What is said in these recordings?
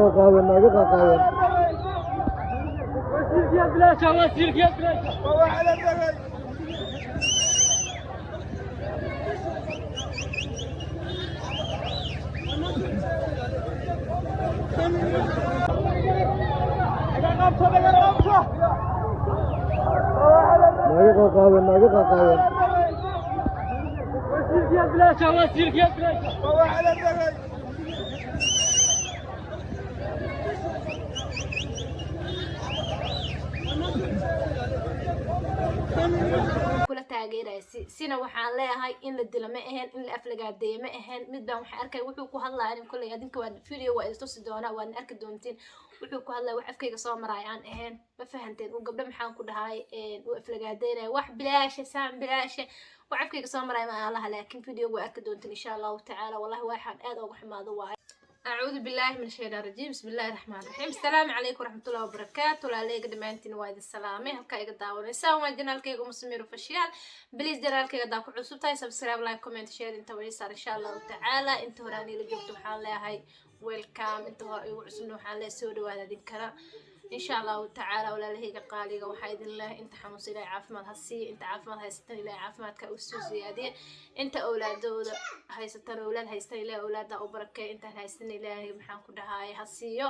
Qaqaawen, naaga qaqaawen. Naaga qaqaawen, naaga qaqaawen. Kula taageeraya sina waxaan leeyahay in la dilo ma ahayn, in la aflagaadeeyo ma ahayn. Mid baan waxaan arkay wuxuu ku hadlaya in kolley adinka waa video waa istusi doonaa, waadna arki doontiin. Wuxuu ku hadlaya wax afkayga soo maraya aan ahayn, ma fahanteen? Uu gabdho, maxaan ku dhahay, uu aflagaadeynaya, wax bilaasha saan bilaasha, wax afkayga soo maraya ma aan laha, laakiin video waa arki doontiin, insha Allahu tacaala. Wallahi waxaan aad uga xumaado waaye. أعوذ بالله من الشيطان الرجيم، بسم الله الرحمن الرحيم. السلام عليكم ورحمة الله وبركاته. Walaaleyga dhammaantiin waa idin salaamay. Halkaa iga daawanaysaa waa channelkayga Musmir Official. Please, channelkayga hadaa ku cusub tahay, subscribe, like, comment, share inta way saar, insha Allahu tacaala. Inta hore aan ila joogto waxaan leeyahay welcome, inta hore igu cusubna waxaan leeyahay soo dhawaada idinkana, insha Allahu tacaala. Walaalahayga qaaliga, waxaa idin leeyahay inta xanuunsan Ilaahay caafimaad ha siiyo, inta caafimaad haysatan Ilaahay caafimaadka u soo siyaadiye, inta awlaadooda haysatan, awlaad haystan, Ilaahay awlaada u barakeeyo, intaan haystan Ilaahay, maxaan ku dhahaay, ha siiyo,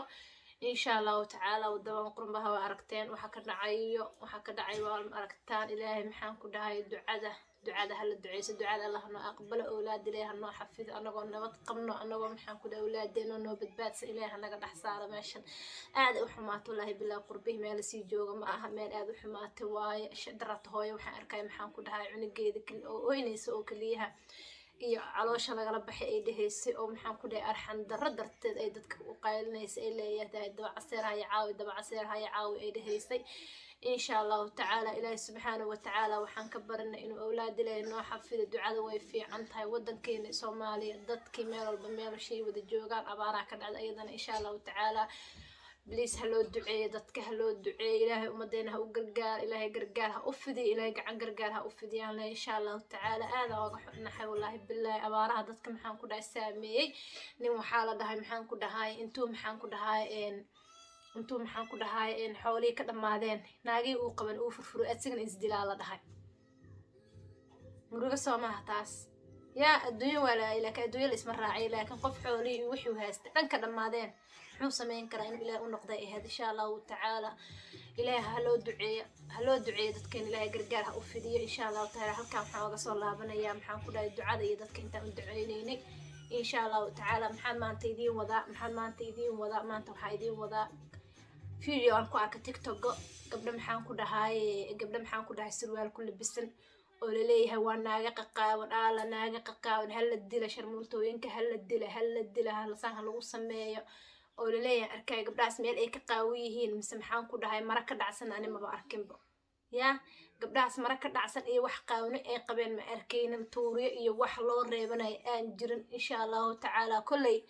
insha Allahu tacaala. Wadaban qurbaha waa aragteen waxa ka dhacayo, waxa ka dhacay waa aragtaan. Ilaahay, maxaan ku dhahay, ducada, ducada hala duceyso, ducada Allah noo aqbalo, awlaad Ilaahay hanoo xafido, anagoo nabad qabno, anagoo, maxaan ku dhahay, awlaadeeno noo badbaadsan Ilaahay hanaga dhex saaro meeshan. Aad u xumaato, wallaahi bilaa, qurbihi meel lasii jooga ma aha, meel aad u xumaatay waaye. Darata hooyo waxaan arkay, maxaan ku dhahay, cunugeeda oo oynaysa oo keliyaha iyo caloosha lagala baxay ay dhehaysay, oo, maxaan ku dhahay, arxan darro darteed ay dadka u qaylinaysa, ay leeyahay "Daba caseer haya caawi, daba caseer haya caawi" ay dhehaysay. Insha Allahu tacaala, Ilaahi subxaanahu watacaala waxaan ka baranay inuu awlaad Ilaahay noo xafido. Ducada way fiican tahay. Wadankeena Soomaaliya dadkii meel walba meel shay wada joogaan, abaaraha ka dhacda iyadana, insha Allahu tacaala. Please, ha loo duceeyo dadka, ha loo duceeyo. Ilaahay ummadeena ha u gargaar, Ilaahay gargaar ha u fidiyo, Ilaahay gacan gargaar ha u fidiyaan le, insha Allahu tacaala. Aada ooga xunnahay, wallaahi bilaahi, abaaraha dadka, maxaan ku dhahay, saameeyey. Nin waxaa la dhahay, maxaan ku dhahay, intuu, maxaan ku dhahay, intuu, maxaan ku dhahay, xoolihii ka dhammaadeen, naagihii uu qaban uu furfuro, asigana isdilaa la dhahay. Murugo soo maaha taas? Yaa adduunyo waa laayay, laakiin adduunyo la isma raacay. Laakiin qof xoolihii iyo wixii haysta dhan ka dhammaadeen, muxuu samayn karaa? Inuu Ilaahay u noqday ahayd, insha Allahu tacaala. Ilaahay ha loo duceeyo, ha loo duceeyo dadkeen, Ilaahay gargaar ha u fidiyo, insha Allahu tacaala. Halkaan waxaan oga soo laabanayaa, maxaan ku dhahay, ducada iyo dadka intaan u duceynaynay, insha Allahu tacaala. Maxaan maanta idiin wadaa? Maxaan maanta idiin wadaa? Maanta waxaa idiin wadaa video aan ku arkay TikTok. Gabdho, maxaan ku dhahay, gabdho, maxaan ku dhahay, surwaal ku labisan oo laleeyahay waa naaga qaqaawan, aala naaga qaqaawan, hala dila sharmuutooyinka, hala dila, hala dila, halasaan ha lagu sameeyo oo laleeyahay arkay. Gabdhahaas meel ay ka qaawan yihiin mise, maxaan ku dhahay, mara ka dhacsan ani maba arkinba. Yaa gabdhahaas mara ka dhacsan iyo wax qaawni ay qabeen ma arkaynin, tuuriyo iyo wax loo reebanayo aan jirin, insha Allahu tacaala. Kolley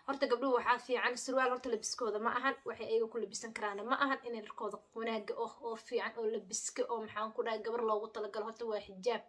horta gabdhuhu waxaa fiican surwaal horta labiskooda ma ahan, waxay ayaga ku labisan karaana ma ahan. Inay dharkooda wanaaga oo fiican oo labiska oo, maxaan ku dhahay, gabar loogu talagalo horta waa xijaab,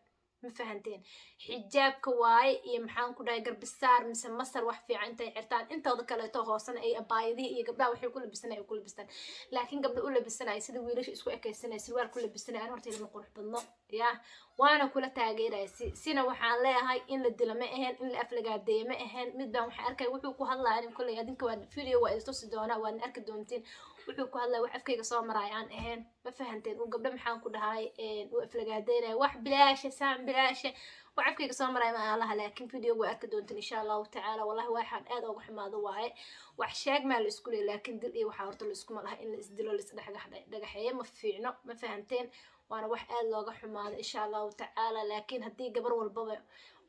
ma fahanteen? Xijaabka waaye iyo, maxaan ku dhahay, garbisaar mise masar, wax fiican intay xirtaan. Intooda kaleeto hoosena ay abaayadihii iyo gabdhaha waxay ku labisanay ay ku labistaan. Laakiin gabdha u labisanaya sida wiilasha isku ekaysanaya, surwaal ku labisanaya, an horta ilma qurux badno. Yaa waana kula taageeraya sina waxaan leeyahay in la dilo ma ahayn, in la aflagaadeeyo ma ahayn. Mid baan waxaan arkay wuxuu ku hadlaya in kolley adinka waa video waa istusi doonaa, waadna arki doontiin. Wuxuu ku hadlaya wax afkayga soo maraya aan ahayn, ma fahanteen? Uu gabdho, maxaan ku dhahay, uu aflagaadeynaya, wax bilaasha saan bilaasha, wax afkayga soo maraya ma aan laha, laakiin video waa arki doontiin, insha Allahu tacaala. Wallahi waxaan aad uga xumaado waaye. Wax sheeg maa la isku leeyahay, laakiin dil iyo waxaa horta la iskuma laha. In la isdilo, la isdhexdhagaxeeyo ma fiicno, ma fahanteen? Waana wax aad looga xumaado, insha Allahu tacaala. Laakiin haddii gabar walbaba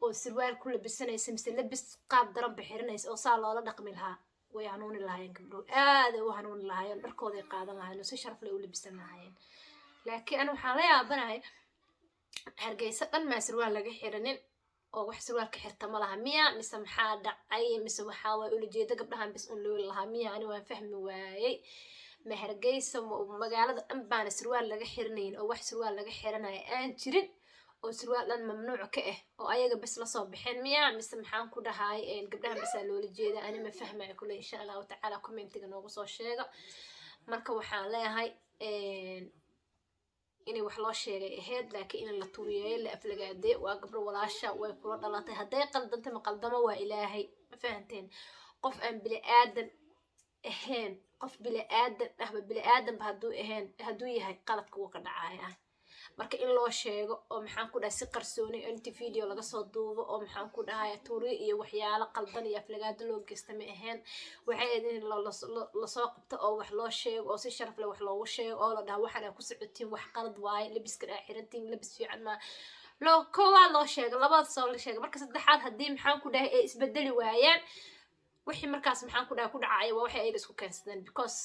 oo sirwaal ku labisanaysa mise labis qaab daran bixirinaysa oo saa loola dhaqmi lahaa, way hanuuni lahaayeen gabdhow, aaday u hanuuni lahaayeen, dharkooday qaadan lahaayeen oo si sharaf leh u labisan lahaayeen. Laakiin ani waxaan la yaabanahay, Hargeysa dhan maa sirwaal laga xiranin oo wax sirwaalka xirta ma laha miya? Mise maxaa dhacay? Mise waxaa waay ulajeedo gabdhahan bis un looli lahaa miya? Ani waan fahmi waayey. Ma Hargeysa magaalada dhan baana sirwaal laga xiranayn oo wax sirwaal laga xiranaya aan jirin? Oo surwaal dhan mamnuuc ka ah oo ayaga bes lasoo baxeen miyaa, mise maxaan ku dhahay, gabdhaha basaa loola jeeda? Ani ma fahmayo kule. Insha Allahu tacaala commentiga noogu soo sheega. Marka waxaan leeyahay inay wax loo sheegay ahayd, laakiin in la turiyeeyo, la aflagaadeeyo, waa gabdho walaasha, way kula dhalatay. Hadday qaldanta, ma qaldamo, waa Ilaahay. Ma fahanteen? Qof aan bini aadan ahayn, qof bini aadan ahba, bini aadanba hadduu ahayn, hadduu yahay, qaladka wuu ka dhacaya. Marka in loo sheego oo, maxaan ku dhahay, si qarsooni inti video laga soo duubo oo, maxaan ku dhahay, turi iyo waxyaalo qaldan iyo aflagaado loo geysta ma ahayn. Waxay ahayd in lasoo qabto oo wax loo sheego oo si sharaf leh wax loogu sheego oo la dhaho: "Waxaan aa ku socotiin wax qalad waaye, labiskan aa xirantiin labis fiican maa." Loo koowaad loo sheego, labaad soo la sheego, marka saddexaad haddii, maxaan ku dhahay, ay isbedeli waayaan, wixii markaas, maxaan ku dhahay, ku dhacaya waa waxay ayaga isku keensadeen, because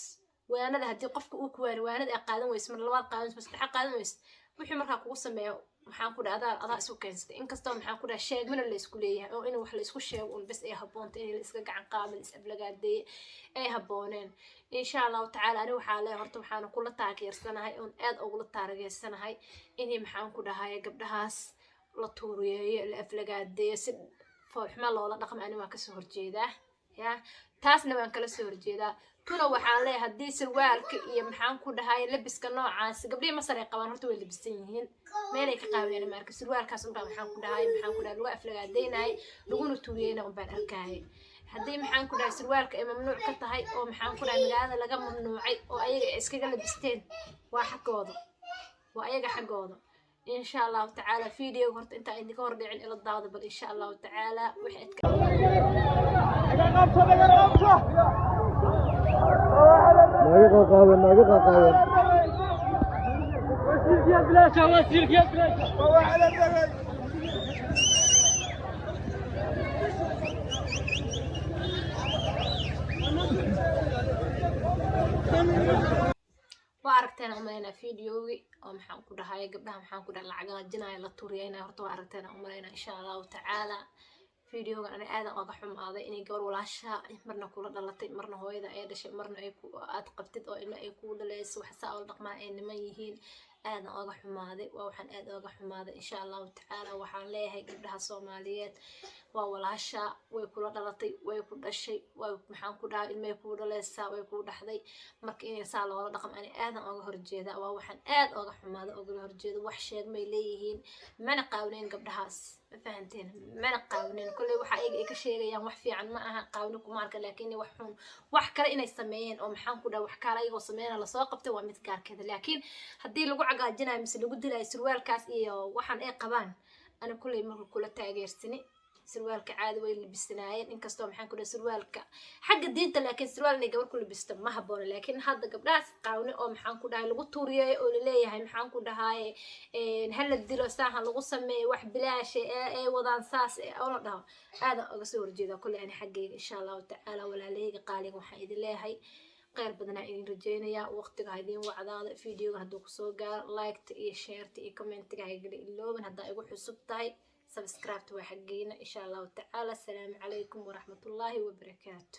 waanada haddii qofka uu ku waani, waanada ay qaadan weyso, mar labaad qaadan weyso, mar saddexaad qaadan weyso, wixii markaa kugu sameeyo, maxaan ku dhahay, adaa isku keensatay. Inkastoo, maxaan ku dhahay, sheegmana la isku leeyahay oo in wax la isku sheego un bes ay habboonta, in la iska gacan qaado, la is aflagaadeeye ay habbooneen. Insha Allahu tacaala ani waxaa leeyahay, horta waxaana kula taageersanahay oon aad ugula taageersanahay inay, maxaan ku dhahay, gabdhahaas la tuuriyeeyo, la aflagaadeeyo, si foolxuma loola dhaqmo, ani waan kasoo horjeedaa. Ya, taasna waan kala soo horjeedaa. Tuna waxaan leeyahay, haddii sarwaalka iyo, maxaan ku dhahay, labiska noocaas gabdhihii Masar ay qabaan, horta way labisan yihiin, meelay ka qaawiyaan maarka. Sarwaalkaas unbaa, maxaan ku dhahay, lagu aflagaadeynayay, laguna tuuriyeyna unbaan arkayay. Haddii, maxaan ku dhahay, sarwaalka ay mamnuuc ka tahay oo, maxaan ku dhahay, magaalada laga mamnuucay oo ayaga ay iskaga labisteen, waa xaggooda, waa ayaga xaggooda. Insha Allahu tacaala videoga horta intaa idinka hor dhicin ila daawda bal, insha Allahu tacaala wixii adka. Naga qaqaawen, naga qaqaawen. يا بلاشة وسيلك يا بلاشة. Waa aragteen umalaynaa videogi oo, maxaan ku dhahay, gabdhaha, maxaan ku dhahay, lacag gaajinaya, la turiyayna. Horta waa aragteen umalaynaa. Insha Allahu tacaala videogan ani aadan oga xumaaday inay gabar walaasha, marna kula dhalatay, marna hooyada ay dhashay, marna ay ku aad qabtid oo ilmo ay kuu dhalayso, wax saa oo dhaqmaa ay niman yihiin, aadan oga xumaaday. Waa waxaan aad oga xumaaday. Insha Allahu tacaala waxaan leeyahay gabdhaha Soomaaliyeed, waa walaasha, way kula dhalatay, way ku dhashay, way, maxaan ku dhahay, ilmay kuu dhalaysaa, way kuu dhaxday. Marka inay saa loola dhaqmo ani aadan oga horjeeda. Waa waxaan aad oga xumaada, ogala horjeeda. Wax sheegmay leeyihiin, mana qaawneyn gabdhahaas. Ma fahanteen? Mana qaawneyn. Kolley waxa ayaga ay ka sheegayaan wax fiican ma aha, qaawni kuma arka, laakiin wax xun, wax kale inay sameeyeen oo, maxaan ku dhahay, wax kale ayagoo sameeyana lasoo qabtay, waa mid gaarkeeda. Laakiin haddii lagu cagaajinayo mise lagu dilayo surwaalkaas iyo waxaan ay qabaan, ana kolley marka kula taageersani. Surwaalka caadi way labisanaayeen, inkastoo, maxaan ku dhahay, surwaalka xagga diinta, laakiin surwaal inay gabar ku labisto ma habboona. Laakiin hadda gabdhahaas qaawni oo, maxaan ku dhahay, lagu tuuriyeeyo oo laleeyahay, maxaan ku dhahay, hala dilo, saahan lagu sameeyo, wax bilaasha ee ay wadaan, saas oo la dhaho, aadan oga soo horjeeda kolley ani xaggayga. Insha Allahu tacaala walaalahayga qaaliga, waxaan idin leeyahay kheyr badanaa idin rajeynayaa. Waqtiga ha idiin wacdaada. Videoga hadduu kusoo gaaro, liketa iyo shareta iyo commentiga ha igala ilooban. Haddaa igu cusub tahay, subscribe waa xaggeena. Insha Allahu tacaala asalaamu calaykum waraxmatullaahi wabarakaatu.